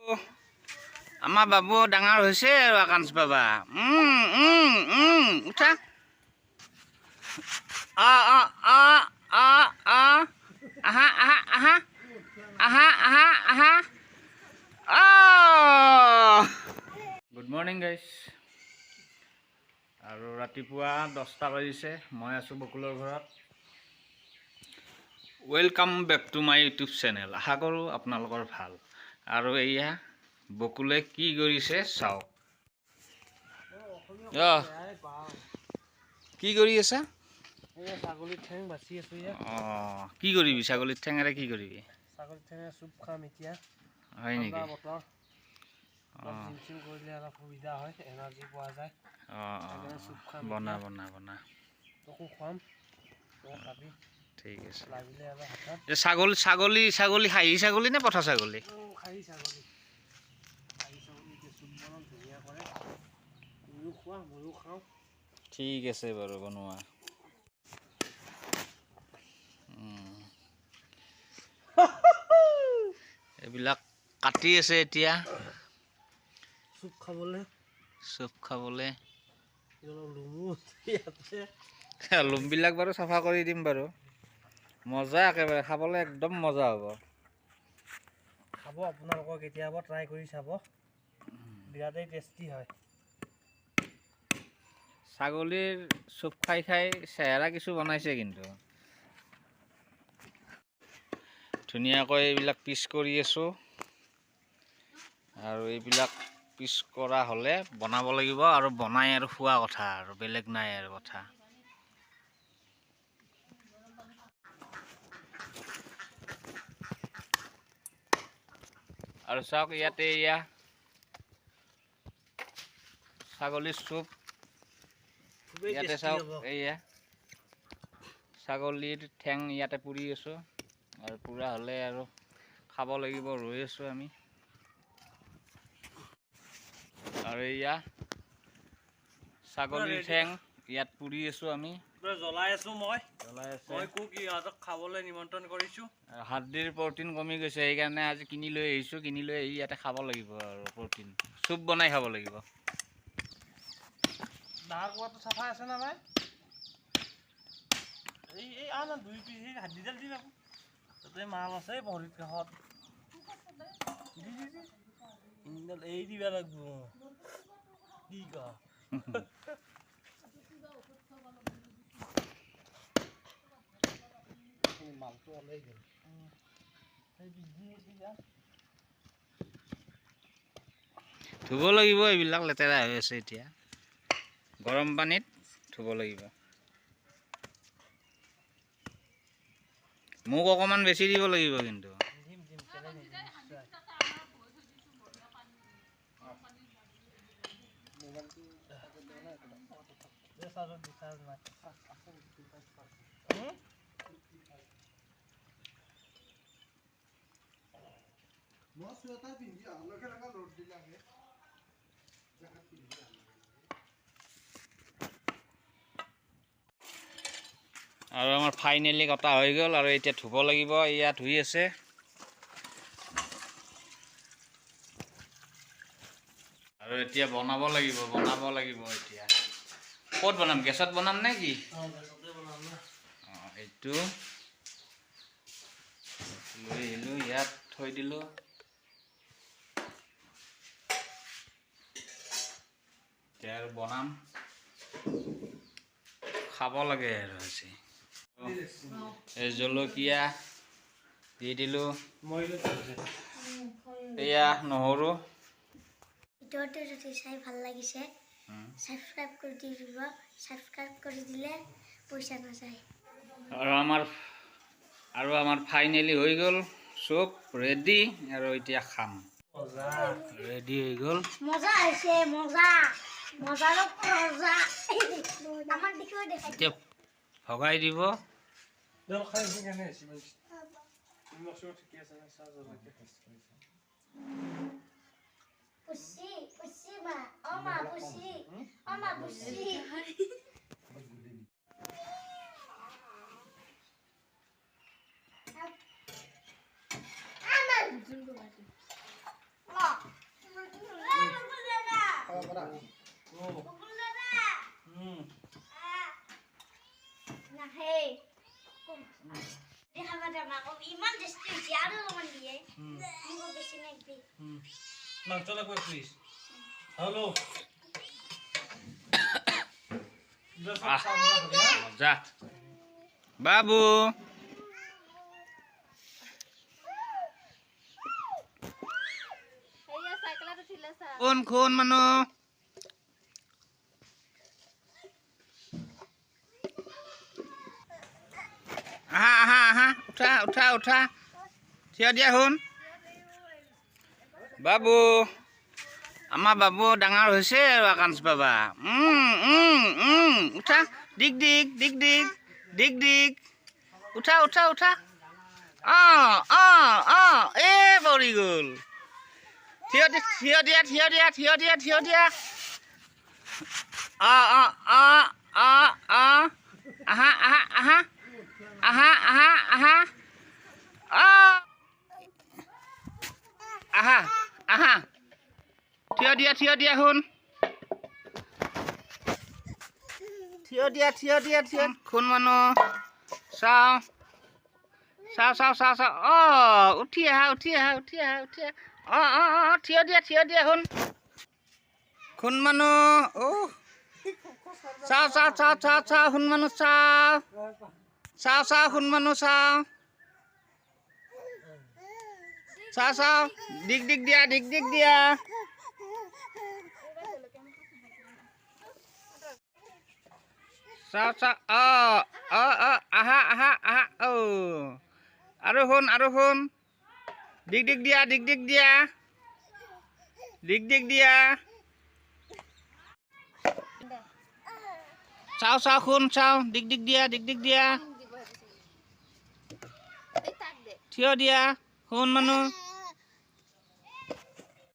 আমাৰ বাবু ডাঙৰ হৈছে আৰু আকাংশ বাবা। উঠা। আ আ আ আ আ আহা আহা আহা আহা আহা আহা আ। গুড মৰ্ণিং গাইছ। আৰু ৰাতিপুৱা 10টা বাজিছে, মই আছোঁ বকুলৰ ঘৰত। Welcome back to my YouTube channel. আশা কৰোঁ আপোনালোকৰ ভাল। আৰু এয়া বকুলে কি কৰিছে চাওক। অহ, কি কৰি আছা? ছাগলীৰ ঠেং বাচি আছো ইয়াত। অঁ, কি কৰিবি ছাগলীৰ ঠেঙেৰে? কি কৰিবি? ছাগলীৰ ঠেঙে চুপ খাম এতিয়া। হয় নেকি? ঠাণ্ডা বতৰ, অলপ জিম চিম কৰিলে অলপ সুবিধা হয়, এনাৰ্জি পোৱা যায়। সেইকাৰণে চুপ খাম। বনা। এতিয়া। বনা বনা। তোকো খুৱাম, তই খাবি। ঠিক আছে। লাগিলে অলপ হাতত। এই ছাগলী ছাগলী ছাগলী, খাহী ছাগলী নে পঠা ছাগলী? খাহী ছাগলী, খাহী ছাগলী। এতিয়া চুপ বনাম ধুনীয়া কৰে, তুমিও খোৱা, ময়ো খাওঁ। ঠিক আছে বাৰু, বনোৱা। এইবিলাক কাটি আছে এতিয়া। চুপ খাবলৈ। চুপ খাবলৈ। অলপ লোমো আছে ইয়াতে। লোমবিলাক বাৰু চাফা কৰি দিম বাৰু। মজা, একেবাৰে খাবলৈ একদম মজা হ'ব। খাব আপোনালোকৰ, কেতিয়াবা ট্ৰাই কৰি চাব, বিৰাটেই টেষ্টি হয়। ছাগলীৰ চুপ খাই খাই চেহেৰা কিছু বনাইছে কিন্তু। ধুনীয়াকৈ এইবিলাক পিচ কৰি আছোঁ আৰু এইবিলাক পিচ কৰা হ'লে বনাব লাগিব আৰু বনাই আৰু খোৱা কথা, আৰু বেলেগ নাই আৰু কথা। আৰু চাওক ইয়াতে এয়া ছাগলীৰ চুপ। খুবেই ইয়াতে টেষ্টি চাওক। হ'ব। এইয়া ছাগলীৰ ঠেং ইয়াতে পুৰি আছোঁ আৰু পুৰা হ'লে আৰু খাব লাগিব, ৰৈ আছোঁ আমি। আৰু এয়া ছাগলীৰ ready। ঠেং ইয়াত পুৰি আছোঁ আমি। পুৰা জ্বলাই আছো মই। জ্বলাই আছে। মই কুক ইহঁতক খাবলৈ নিমন্ত্ৰণ কৰিছোঁ। আৰু হাড্ডিৰ প্ৰটিন কমি গৈছে, সেইকাৰণে আজি কিনি লৈ আহিছোঁ। কিনি লৈ আহি ইয়াতে খাব লাগিব আৰু প্ৰটিন চুপ বনাই খাব লাগিব। নাহৰ কুৱাটো চাফা আছে না ভাই? এই এই আন দুই পিচ হাড্ডিডাল দিম আকৌ। তাতে মাল আছে ভৰিত কাষত। দি দি দি, ইনডাল এই দিবা লাগব। কি ক? মালটো ওলাই গ'ল। এই দি দি যা। ধুব লাগিব, এইবিলাক লেতেৰা হৈ আছে। এতিয়া গৰম পানীত ধুব লাগিব। মোক অকণমান বেছি দিব লাগিব কিন্তু। দিম দিম, কেলে নিদিম, নিশ্চয়। দে, চাৰ্জত দি, চাৰ্জ নাই। হুম? আৰু আমাৰ ফাইনেলি কটা হৈ গ'ল আৰু এতিয়া ধুব লাগিব। এয়া ধুই আছে। আৰু এতিয়া বনাব লাগিব, বনাব লাগিব। এতিয়া ক'ত বনাম? গেছত বনাম নে কি? অঁ, গেছতে বনাম না। অঁ, এইটো লৈ আহিলোঁ, ইয়াত থৈ দিলোঁ। এতিয়া আৰু বনাম, খাব লাগে আৰু আজি। এই জলকীয়া দি দিলোঁ। মই এয়া নহৰু। ভিডিঅ'টো যদি চাই ভাল লাগিছে, ছাবস্ক্ৰাইব কৰি দি দিব। ছাবস্ক্ৰাইব কৰি দিলে পইচা নাযায়। আৰু আমাৰ ফাইনেলি হৈ গ'ল চুপ ৰেডি আৰু এতিয়া খাম। মজা। ৰেডি হৈ গ'ল। মজা হৈছে, মজা, মজাৰ মজা। আমাৰ দেখিব দেখাই। এতিয়া ভগাই দিব। খাই কেনে হৈছে? নিমখ চিমখ ঠিকে আছে না? চাহ জলকীয়া। পুচি পুচি মা, অ মা পুচি, অ মা পুচি। ইমান টেষ্টি হৈছে আৰু অলপমান দিয়ে। মোক বেছি নাগবি। মাংস লাগব এক পিস। হেল্ল'। মজা বাবু। কোন কোন মানুহ? আহা আহা আহা, উঠা উঠা উঠা, থিয় দিয়া শুন বাবু। আমাৰ বাবু ডাঙৰ হৈছে আৰু আকাংশ বাবা। উঠা, দিক দিক দিক দিক দিক দিক, উঠা উঠা উঠা। অঁ অঁ অঁ, এই পৰি গ'ল। থিয় দি, থিয় দিয়া, থিয় দিয়া, থিয় দিয়া, থিয় দিয়া। অঁ অঁ অঁ অঁ অঁ, আহা আহা আহা আহা আহা আহা, অঁ আহা আহা, থিয় দিয়া, থিয় দিয়া শুন, থিয় দিয়া, থিয় দিয়া, থিয় শুন মানুহ। চাওঁ চাওঁ চাওঁ চাওঁ চাওঁ, অঁ উঠি আহা, উঠি আহা, উঠি আহা, উঠি আহা। অঁ অঁ অঁ, থিয় দিয়া, থিয় দিয়া শুন, শুন মানুহ। অ' চাওঁ চাওঁ চাওঁ চাওঁ চাওঁ শুন মানুহ, চাওঁ চাওঁ চাওঁ শুন মানুহ, চাওঁ চাওঁ চাওঁ, দিক দিক দিয়া, দিক দিক দিয়া। চাওঁ চাওঁ, অঁ অঁ অঁ, আহা আহা আহা। অ' আৰু শুন, আৰু শুন, দিক দিক দিয়া, দিক দিক দিয়া, দিক দিক দিয়া। চাওঁ চাওঁ শুন, চাওঁ, দিক দিক দিয়া, দিক দিক দিয়া, থিয় দিয়া শুন মানুহ।